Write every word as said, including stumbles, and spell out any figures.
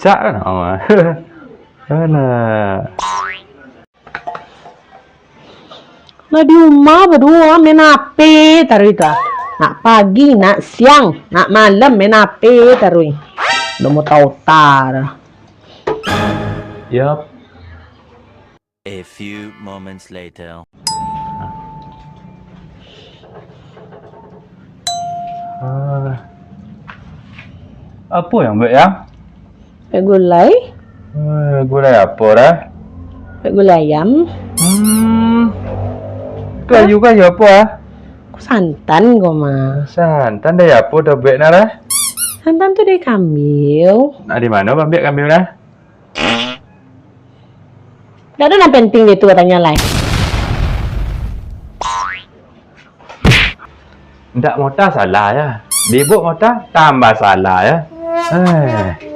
Dak kan? Oh. Alah. Lah di rumah baduo main H P taruih tu ah. Nak pagi, nak siang, nak malam main H P taruih. Udah mau tau tar. Yap. A few moments later. Ah. Apo yang buek, Yang? Buek gulai. Eh, gulai apo, dah? Buek gulai ayam. Hmm. Tu ayu ka ayu apo, ah? Ko santan ko, mah. Santan dari apo dah buek, nah, dah? Santan tu dari kambiau. Nah, di mano ambiak kambiau, dah? Dak ado nan penting di tu, tanyo lai. Ndak mota salah ya. Dibuk mota tambah salah ya. Eh.